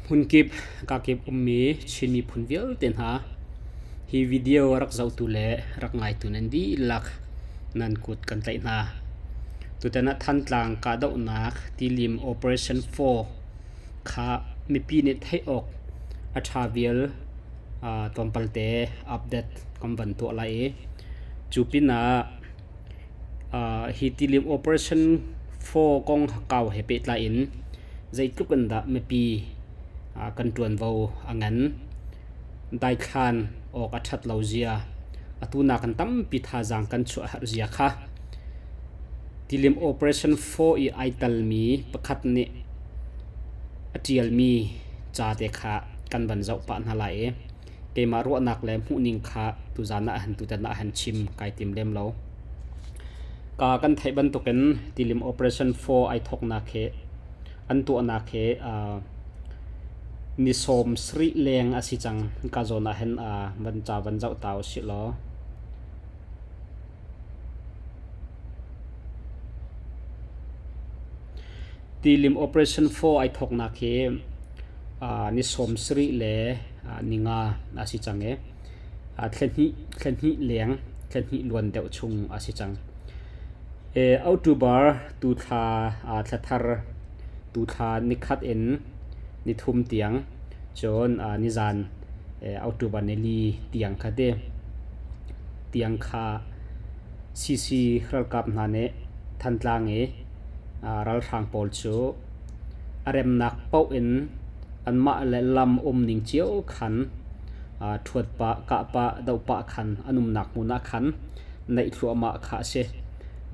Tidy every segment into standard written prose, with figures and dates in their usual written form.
Hmunkip kakip ummi Chin miphun vialte hna, hi video a rak zohtu le rak ngaitu nan dihlak nan kut kan tlaih hna. Tutan ah Thantlang kahdohnak tilim Operation 4 kha mipi nih theih awk a ṭha vial tlawmpalte update kan van tuah lai i cu pinah hi tilim Operation 4 kong kau he pehtlai in zeitluk in dah mipi kan ṭuanvo a ngan. Daithlan awk a ṭhat lo zia, atu nakin tampi thazaang kan chuah a herh zia kha tilim Operation 4 i ai talmi pakhat nih a ṭialmi ca te kha kan van zoh pah hna lai i keimah ruahnak le hmuhning kha tuzaan ah hin tutan ah hin chim kai tim lem lo. Ka kan theih bantukin tilim Operation 4 ai thawknak hi an tuahnak hi ni 70 leng a si cang. Ka zawn ah hin van ca van zoh ta usih law. Tilim Operation 4 ai thawknak hi ni 70 le ni nga a si cang i thla hnih leng, thla hnih luan deuh chung a si cang. October tu thla thla thar tu thla nikhat in nithum tiang cun nizan October nili tiang kha ti tiang kha CC ralkap hna nih Thantlang i ralhrang pawl cu a remnak paoh in anmah le lam umning cio khan ṭhuat pah, kah pah, doh pah khan an umnak hmun ah khan naih thluahmah kha a si.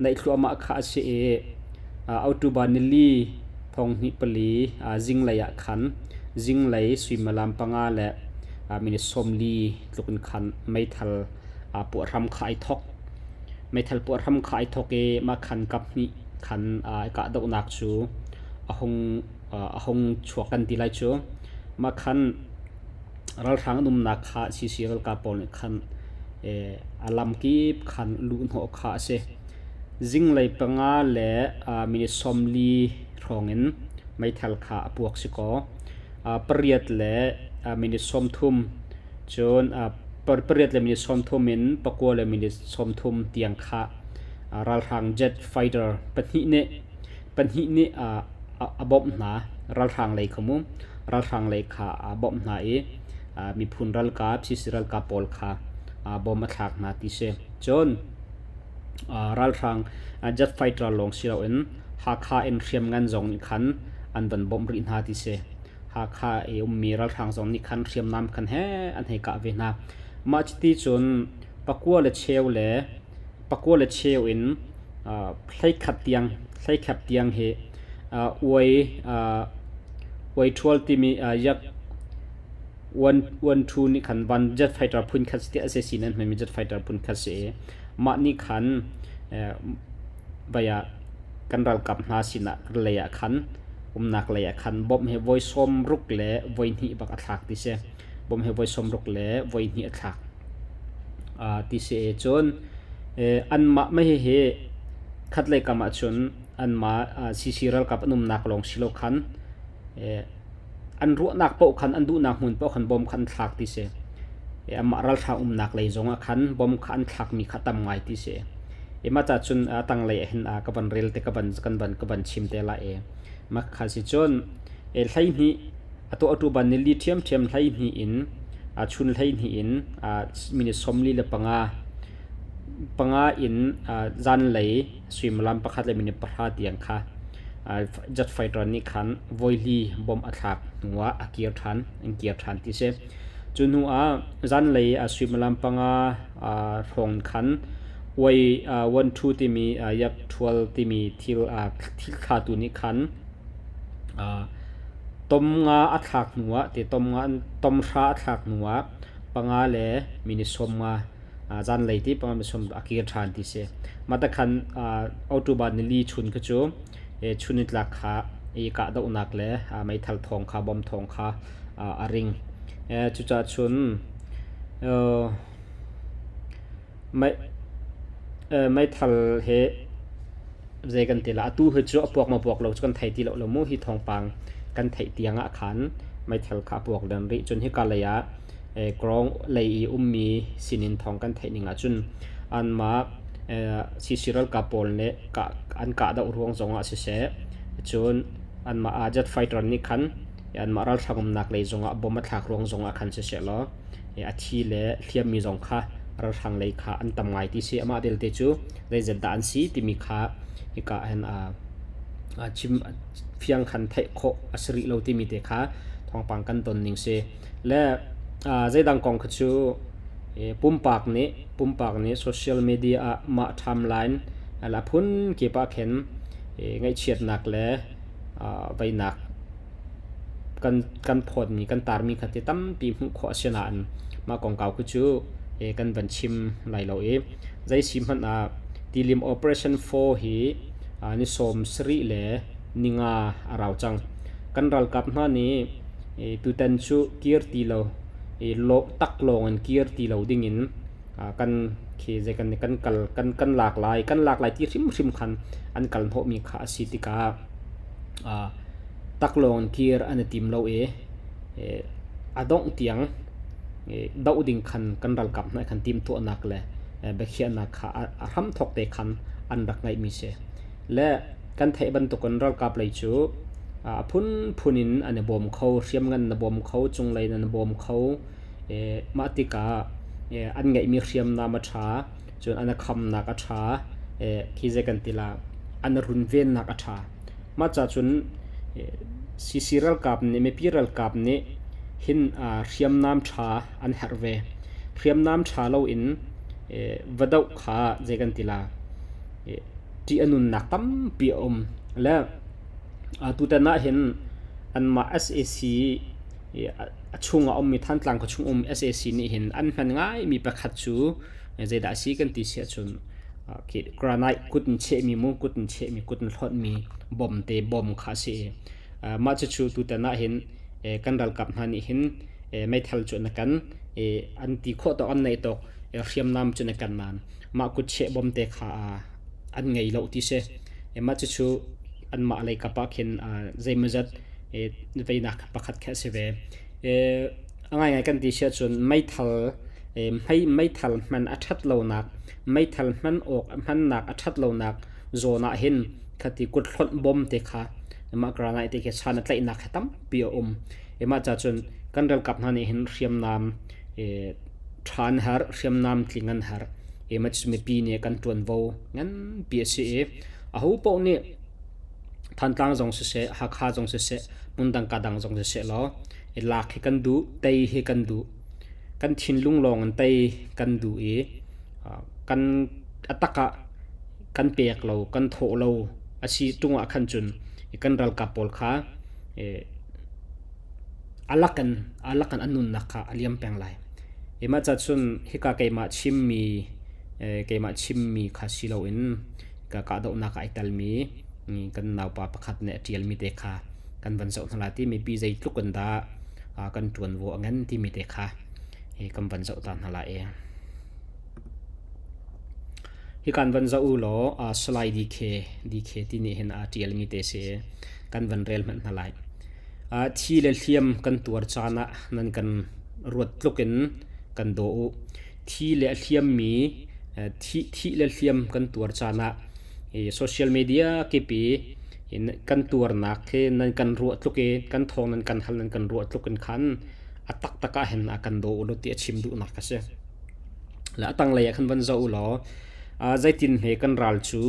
Naih thluahmah kha a si i October nili thong hnih pali zinglei ah khan zinglei suimilam 5 le minute 40 tluk in khan meithal puah hram kha ai thawk. Meithal puah hram kha ai thawk i mah khan kap hnih khan kahdohnak cu a hung a hung chuak kan ti lai cu. Mah khan ralhrang an umnak kha CC ralkap pawl nih khan a lamkip khan luhhnawh kha a si. Zinglei 5 le minute 40 hrawng in meithal kha a puak si kaw 8 le minute 30 cun 8 le minute 30 in 9 le minute 30 tiang kha ralhrang jet fighter pahnih nih pahnih nih a bawmh hna. Ralhrang lei kha mu ralhrang lei kha a bawmh hna i miphun ralkap CC ralkap pawl kha bom a thlak hna ti si. Cun ralhrang jet fighter lawng si loin Hakha in hriamngan zong nih khan an van bawmh rih hna ti si. Hakha i ummi ralhrang zong nih khan hriamnam khan he an hei kah ve hna. Mah cuti cun pakua le cheu le pakua le cheu in 11 tiang 11 tiang hi uai uai ṭhual timi yak one two nih khan van jet fighter phun khat ti a si nan hmanmi jet fighter phun khat si i mah nih khan vai ah kan ralkap hna sinah lei ah khan umnak lei ah khan bomb hi voi 60 le voi hnih bak a thlak ti si bomb hi voi 60 le voi hnih a thlak ti si i cun anmah mah hihi khatlei kam ahcun anmah CC ralkap an umnak lawng si lo khan an ruahnak paoh khan an duhnak hmun paoh khan bom kha an thlak ti si. Amah ralhrang umnak lei zong ah khan bom kha an thlakmi kha tam ngai ti si. Mah ca cun a tanglei ah hin ka van rel te ka van kan van ka van chim te lai i mah kha si cun 12 Atu atu ban nili ṭhiamṭhiam 12 in chun 12 in minute 45 panga in zanlei suimilam 1 le minute 10 tiang kha jet fighter nih khan voili bomb a thlak hnuah a kir ṭhan an kir ṭhan ti si. Cu hnu ah zanlei suimilam 5 hrawng khan Y 12 timi yak 12 timi thil thil thlatu nih khan Tom nga a thlak hnuah te tom nga tom hra a thlak hnuah 5 le minute 50 zanlei ti 5 minute 50 a kir ṭhan ti si. Mah takhan October nili chun kha cu chun nitlak kha i kahdohnak le meithal thawng kha bom thawng kha a ring. Cucaah cun Meithal he zei kan ti la atu hi cu a puak maw puak lo cu kan thei ti lo lo mu hi thawngpang kan theih tiang ah khan Meithal kha a puak len rih. Cun hika lei ah Krawng lei i ummi sinin thawng kan theih ning ahcun anmah CC ralkap pawl nih an kahdoh ruang zongah siseh, cun anmah jet fighter nih khan anmah ralhrang umnak lei zongah bom a thlak ruang zongah khan siseh law a thi le hliammi zong kha ralhrang lei kha an tam ngai ti si. Amah belte cu zeizat dah an si timi kha hika hin chim fiang khan theih khawh a si rih lo timi te kha thawngpang kan ton ning si. Le zeidang kong kha cu pumpak nih pumpak nih social media ah mah timeline la phun kip ah khin ngaihchiatnak le veinak kan kan phawtmi kan tarmi kha ti tampi hmuh khawh a si nain mah kongkau khi cu kan van chim lai lo i zei si hmanh ah tilim operation 4 hi ni 70 le ninga a rau cang. Kan ralkap hna nih tutan cu kir ti lo tak lawng in kir ti lo ding in kan khi zei kan kan kal kan kan lak lai kan lak lai ti hrimhrim khan an kal hnawhmi kha a si tikah taklawng in kir an i tim lo i a dongh tiang doh ding khan kan ralkap hna khan timhtuahnak le biakhiahnak kha a hramthawk te khan an rak ngeihmi si. Le kan theih bantukin ralkap lei cu a phunphun in an i bawm kho, hriamngan na bawm kho, cunglei nan bawm kho. Mah tikah an ngeihmi hriamnam a ṭha, cun an i khamnak a ṭha, khi zei kan ti la, an i runvennak a ṭha. Mah ca cun CC ralkap nih mipi ralkap nih hin hriamnam ṭha an herh ve. Hriamnam ṭha loin va doh kha zei kan ti la, ṭih a nunnak tampi a um. Le tutan ah hin anmah sac a chungah ummi Thantlang khuachung um sac nih hin an hman ngaimi pakhat cu zeidah a si kan ti si ahcun granite kut in chehmi mu kut in chehmi kut in hlonhmi bom te bom kha a si i mah cucu tutan ah hin kan ralkap hna nih hin meithal cu an kan an ti khawh tawk an neih tawk hriamnam cu an kan nain mah kut cheh bom te kha an ngei lo ti si. Mah cucu anmah lei kap ah khin zeimawzat veinak pakhat khi a si ve. A ngaingai kan ti si ahcun meithal meithal hman a ṭhat lonak meithal hman awk hmannak a ṭhat lonak zawn ah hin khati kut hlonh bom te kha mah granite te khi san a tlaihnak hi tampi a um. Mah ca cun kan ralkap hna nih hin hriamnam ṭha an har, hriamnam tling an har. Mah cu mipi nih kan ṭuanvo nganpi a si i aho paoh nih Thantlang zong siseh, Hakha zong siseh, hmundang ka dang zong siseh law lak hi kan duh, tei hi kan duh. Kan thinlung lawng in tei kan duh i kan a tak ah kan pek lo, kan thawh lo a si ṭung ah khan cun kan ralkap pawl kha a lak in a lak in an nunnak kha a liam peng lai. Mah ca cun hika keimah chimmi keimah chimmi kha si loin ka kahdohnak ah ai telmi kan naupa pakhat nih a ṭialmi te kha kan van zoh hna lai ti mipi zeitluk in dah kan ṭuanvo a ngan timi te kha kan van zoh ta hna lai i. Hi kan van zoh u law Salai DK DK ti nih hin a ṭialmi te si kan van rel hmanh hna lai. Thi le hliam kan tuar caan ah nan kan ruat tluk in kan daw u. Thi le a hliammi thih le hliam kan tuar caan ah social media kip i kan tuarnak hi nan kan ruah tluk i kan thawng nan kan hal nan kan ruah tluk in khan a taktak ah hin a kan daw u law ti a chim duhnak a si. Le a tanglei ah khan van zoh u law zeitin hme kan ral cu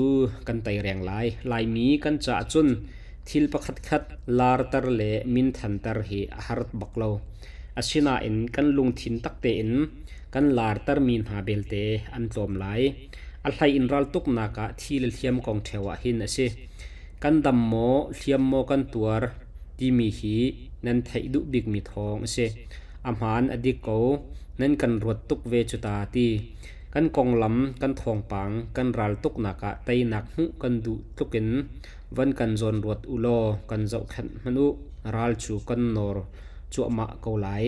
kan tei reng lai. Laimi kan caah cun thil pakhatkhat larter le minthanter hi a har bak lo. Asinain kan lungthin tak tein kan lartermi hna belte an tlawm lai. A hlei in raltuknak ah thi le hliam kong ṭheo ah hin a si. Kan dam maw, hliam maw kan tuar timi hi nan theih duh bikmi thawng a si. A hmaan a dik ko, nan kan ruat tuk ve cu ta ti. Kan konglam, kan thawngpang, kan raltuknak ah teinak hmuh kan duh tlukin van kan zawnruat u law kan zohkhenh hmanh u, ral cu kan nawr cuahmah ko lai.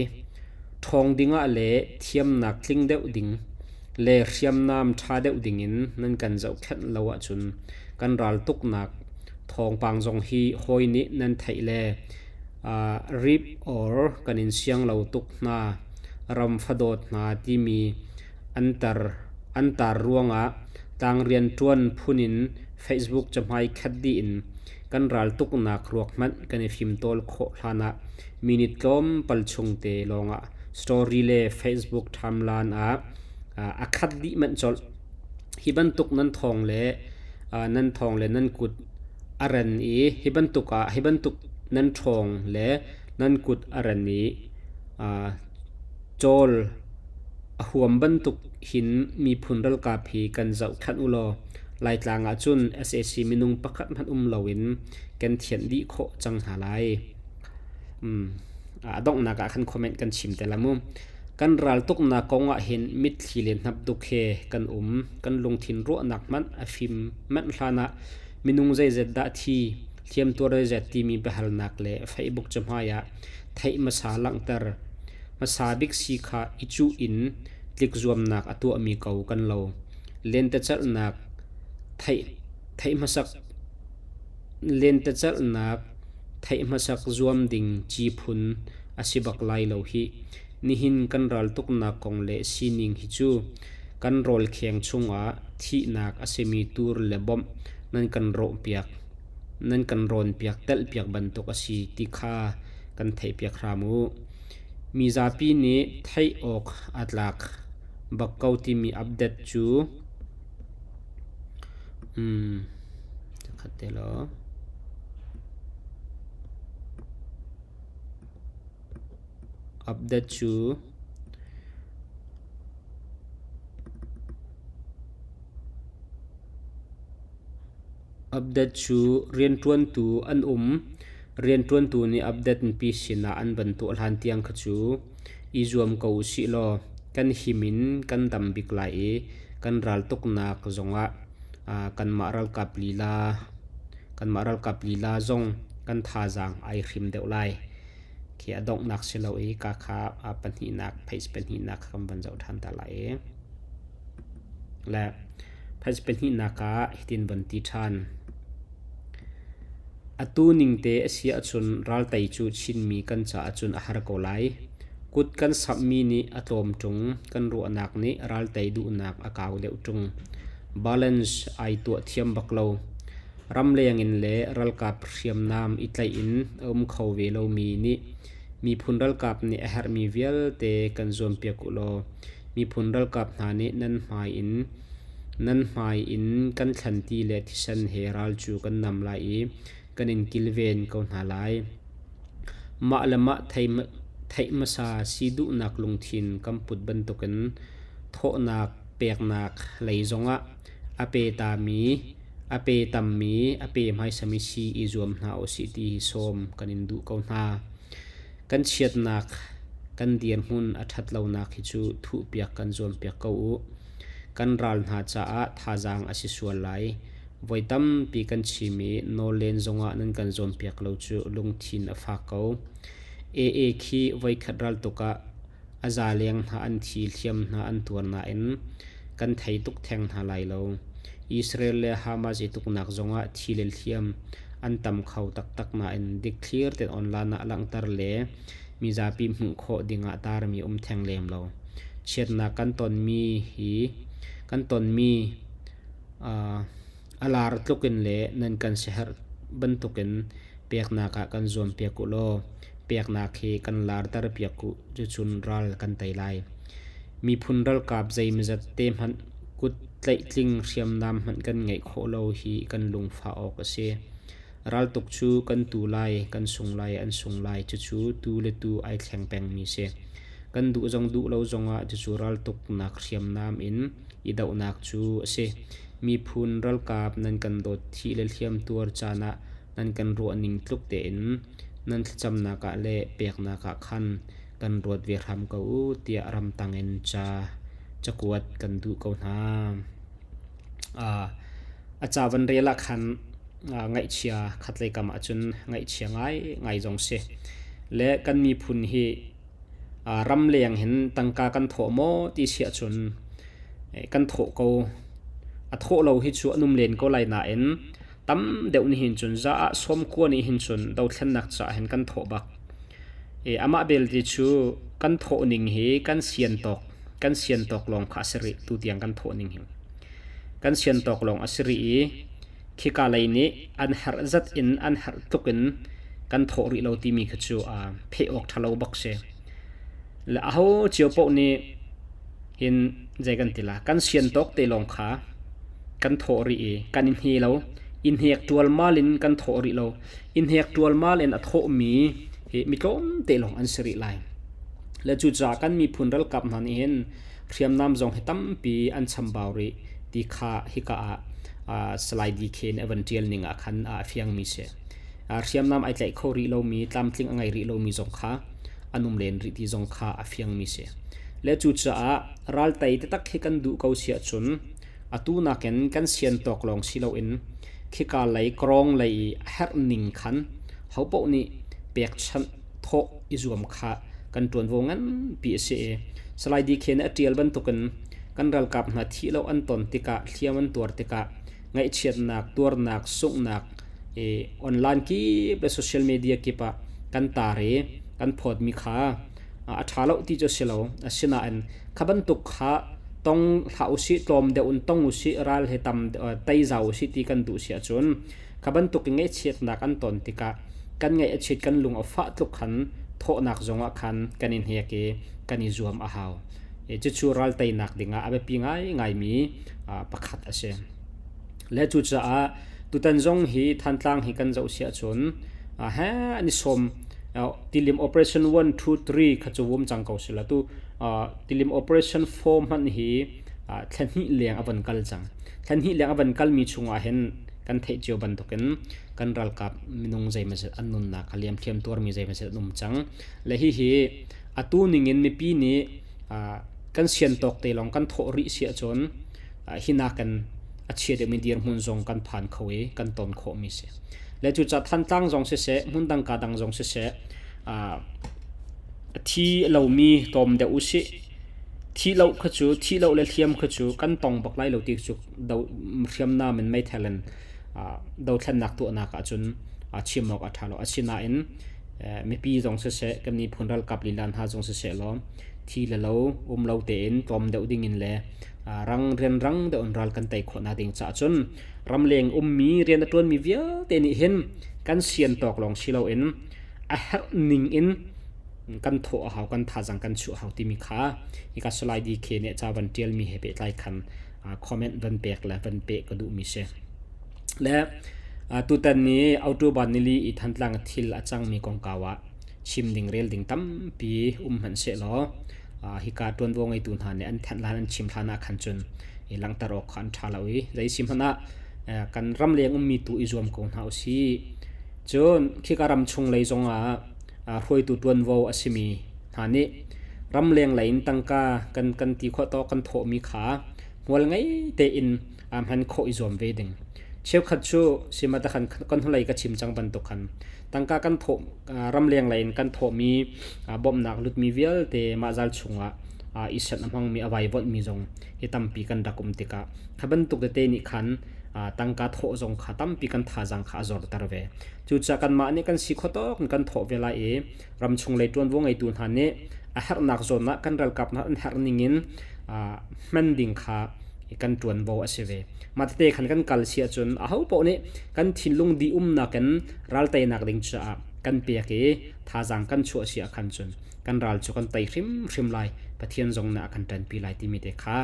Ṭhawng dingah le thiamnak tling deuh ding le hriamnam ṭha deuh dingin nan kan zohkhenh lo ahcun kan raltuknak thawngpang zong hi hawi nih nan theih le. Rip or kan in siang lo tuk hna, ram fadawt hna timi an tar ruangah tlangrianṭuan phun in Facebook cahmai khat dih in kan raltuknak ruak hmanh kan i fimtawl khawh hlanah minute tlawmpal chung te lawngah story le Facebook timeline ah a khat dih manh colh. Hi bantuk nan thawng le nan kut a ren i hi bantuk ah hi bantuk nan ṭhawng le nan kut a ren i cawl a huam bantuk hin miphun ralkap hi kan zohkhenh u law Laitlang ah cun sac minung pakhat hmanh um loin kan thianh dih khawh cang hna lai. A donghnak ah khan comment kan chim te la mu. Kan raltuknak kong ah hin mitthli le hnapduk he kan um. Kan lungthin ruahnak hmanh a fim manh hlan ah minung zeizat dah thi, hliamtuar zeizat timi biahalnak le Facebook cahmai ah theih hmasa langhter hmasa bik si kha i cuh in tlikzuamnak a tuahmi ko kan lo. Lentecelhnak theih theih hmasak lentecelhnak theih hmasak zuam ding ci phun a si bak lai lo hih. Nihin kan raltuknak kong le sining hi cu kan rawlkheng chungah thihnak a simi tur le bawmh nan kan rawhpiak nan kan rawnpiak telhpiak bantuk a si ti kha kan theihpiak hram u. Mizapi nih theih awk a tlak bak ko timi update cu khat te law. Update cu Update cu rianṭuantu an um. Rianṭuantu nih update mipi sinah an van tuah hlan tiang kha cu i zuam ko usih law kan him in kan dam bik lai i kan raltuknak zongah kanmah ralkap lila kanmah ralkap lila zong kan thazaang ai hrim deuh lai. Khi a donghnak si lo i ka kha pahnihnak phase pahnihnak kha kan van zoh ṭhan ta lai i le phase pahnihnak ah hitin van ti ṭhan. Atu ningte a si ahcun raltei cu Chinmi kan caah cun a har ko lai. Kut kan samhmi nih a tlawm ṭung, kan ruahnak nih raltei duhnak a kau deuh ṭung. Balance ai tuah thiam bak lo. Ramleng in le ralkap hriamnam i tlaih in a um kho ve lomi nih miphun ralkap nih a herhmi vialte kan zuampiak u law miphun ralkap hna nih nan hmai in nan hmai in kan thlanti le thisen he ral cu kan nam lai i kan in kilven ko hna lai. Mah le mah theih hmasa si duhnak lungthin kan put bantukin thawhnak peknak lei zongah a pe tami a pe tammi a pe hmaisami si i zuam hna usih ti hi sawm kan in duh ko hna. Kan chiatnak kan dirhmun a ṭhat lonak hi cu thuhpiak kan zuampiak ko u. Kan ral hna caah thazaang a si sual lai. Voi tampi kan chim i nawl len zongah nan kan zuampiak lo cu lungthin a fak ko. AA khi voikhat raltuk ah a zaleng hna an thi, hliam hna an tuar nain kan thei tuk theng hna lai lo. Israel le Hamas i tuknak zongah thi le hliam an tam kho taktak nain dikthlir tein online ah langhter le mizapi hmuh khawh dingah tarmi um theng lem lo. Chiatnak kan tonmi hi kan tonmi a lar tlukin le nan kan siaherh bantukin peknak ah kan zuampiak u law peknak hi kan larter piak u cucun ral kan tei lai. Miphun ralkap zeimawzat te hmanh kut tlaih hriamnam hmanh kan ngeih khawh lo hi kan lungfah awk a si. Raltuk cu kan tu lai, kan sung lai, an sung lai, cucu tu le tu ai thleng pengmi si. Kan duh zong duh lo zongah cucu raltuknak hriamnam in i dohnak cu a si. Miphun ralkap nan kan dawt thih le hliam tuar caan ah nan kan ruahning tluk tein nan thlacamnak ah le peknak ah khan kan ruat ve hram ko u tiah ramtang in ca cakuat kan duh ko hna. A ca van rel ah khan ngaihchia khatlei kam ahcun ngaihchia ngaingai zong si. Le kan miphun hi ramleng hin tangka kan thawh maw ti si ahcun kan thawh ko. A thawh lo hi cu an um len ko lai nain tam deuh nih hin cun za ah sawmkua nih hin cun dothlennak caah hin kan thawh bak. Amah belte cu kan thawh ning hi kan sian tawk kan sian tawk lawng kha a si rih tutiang kan thawh ning hi. Kan sian tawk lawng a si rih i khika lei nih an herh zat in an herh tluk in kan thawh rih lo timi kha cu pheh awk ṭha lo bak si. Le aho cio paoh nih hin zei kan ti la kan sian tawk te lawng kha kan thawh rih i kan i hne lo. I hnek ṭualmal in kan thawh rih lo. I hnek ṭualmal in a thawhmi hi mi tlawmte lawng an si rih lai. Le cucaah kan miphun ralkap hna nih hin hriamnam zong hi tampi an chambau rih ti kha hika ah Salai DK nih a van ṭial ning ah khan a fiangmi si. Hriamnam ai tlaih kho rih lomi, tlamtling a ngei rih lomi zong kha an um len rih ti zong kha a fiangmi si. Le cucaah raltei taktak hi kan duh ko si ahcun atu nakin kan sian tawk lawng si loin khika lei krawng lei i a herh ning khan hopaoh nih pekchanh thawh i zuam kha kan ṭuanvo nganpi a si i Salai DK nih a ṭial bantukin kan ralkap hna thih lo an ton tikah hliam an tuar tikah ngaihchiatnak, tuarnak, sunghnak i online kip le social media kip ah kan tar i kan phawtmi kha a ṭha lo ti cu a si lo. Asinain kha bantuk kha tong hlah usih, tlawm deuh in tong usih, ral he tam tei zau usih ti kan duh si ahcun kha bantuk in ngaihchiatnak an ton tikah kan ngaih a chiat kan lung a fah tluk khan thawhnak zongah khan kan i hnek i kan i zuam a hau. Cucu ral teinak dingah a biapi ngaingaimi pakhat a si. Le cucaah tutan zong hi Thantlang hi kan zoh si ahcun he an i sawm tilim operation 1 2 3 kha cu um cang ko sila tu tilim operation 4 hmanh hi thla hnih leng a van kal cang. Thla hnih leng a van kalmi chungah hin kan theih cio bantukin kan ralkap minung zeimawzat an nunnak a liam thiam tuarmi zeimawzat an um cang. Le hihi atu ningin mipi nih kan sian tawk te lawng kan thawh rih si ahcun hi nakin a chia deuhmi dirhmun zong kan phan kho i kan ton khawhmi si. Le cucaah Thantlang zong siseh, hmundang ka dang zong siseh, a thi lomi tlawm deuh usih. Thi lo kha cu thi lo le hliam kha cu kan tong bak lai lo ti cu do hriamnam in meithal in dothlennak tuahnak ahcun chim awk a ṭha lo. Asinain mipi zong siseh, kan miphun ralkap lila hna zong siseh law thi le lo um lo tein tlawm deuh ding in le rang rianrang deuh in ral kan tei khawhnak ding caah cun ramleng ummi rian a ṭuanmi vialte nih hin kan sian tawk lawng si loin a herh ning in kan thawh a hau kan thazang kan chuah hau timi kha hika Salai DK nih ca van ṭialmi he pehtlai khan comment van pek le van peh ka duhmi si. Le tutan ni October nili i Thantlang thil a cangmi kongkau ah chim ding rel ding tampi um hmanh sehlaw hika ṭuanvo ngeitu hna nih an thanh hlan an chim hlan ah khan cun i langhter awk kha an ṭha lo i zei si hmanh ah kan ramleng ummi tu i zuam ko hna usih. Cun khika ram chung lei zongah hruaitu ṭuanvo a simi hna nih ramleng lei in tangka kan kan ti khawh tawk kan thawhmi kha hmual ngei tein hman khawh i zuam ve ding. Cheukhat cu simata khan kan hnulei ka chim cang bantuk khan tangka kan thawh ramleng lei in kan thawhmi bawmhnak lutmi vialte mah zal chungah i sanh a hmangmi a vaivuanhmi zong hi tampi kan rak um tikah kha bantuk tete nih khan tangka thawh zong kha tampi kan thazaang kha a zorter ve. Cucaah kanmah nih kan si khawh tawk in kan thawh ve lai i ramchung lei ṭuanvo ngeitu hna nih a herhnak zawn ah kan ralkap hna an herh ning in hman ding kha kan ṭuanvo a si ve. Mah tete khan kan kal si ahcun ahopaoh nih kan thinlung dih umnak in ral teinak ding caah kan pek i thazaang kan chuah si ah khan cun kan ral cu kan tei hrimhrim lai. Pathian zong nih a kan ṭanpi lai timi te kha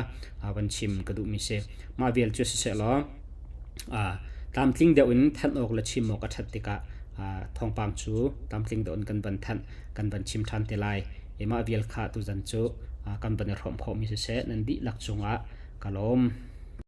van chim ka duhmi si. Mah vial cu siseh law tlamtling deuh in thanh awk le chim awk a ṭhat tikah thawngpang cu tlamtling deuh in kan van thanh kan van chim ṭhan te lai. Mah vial kha tuzan cu kan van i hrawm khawhmi siseh nan dihlak cungah ka lawm.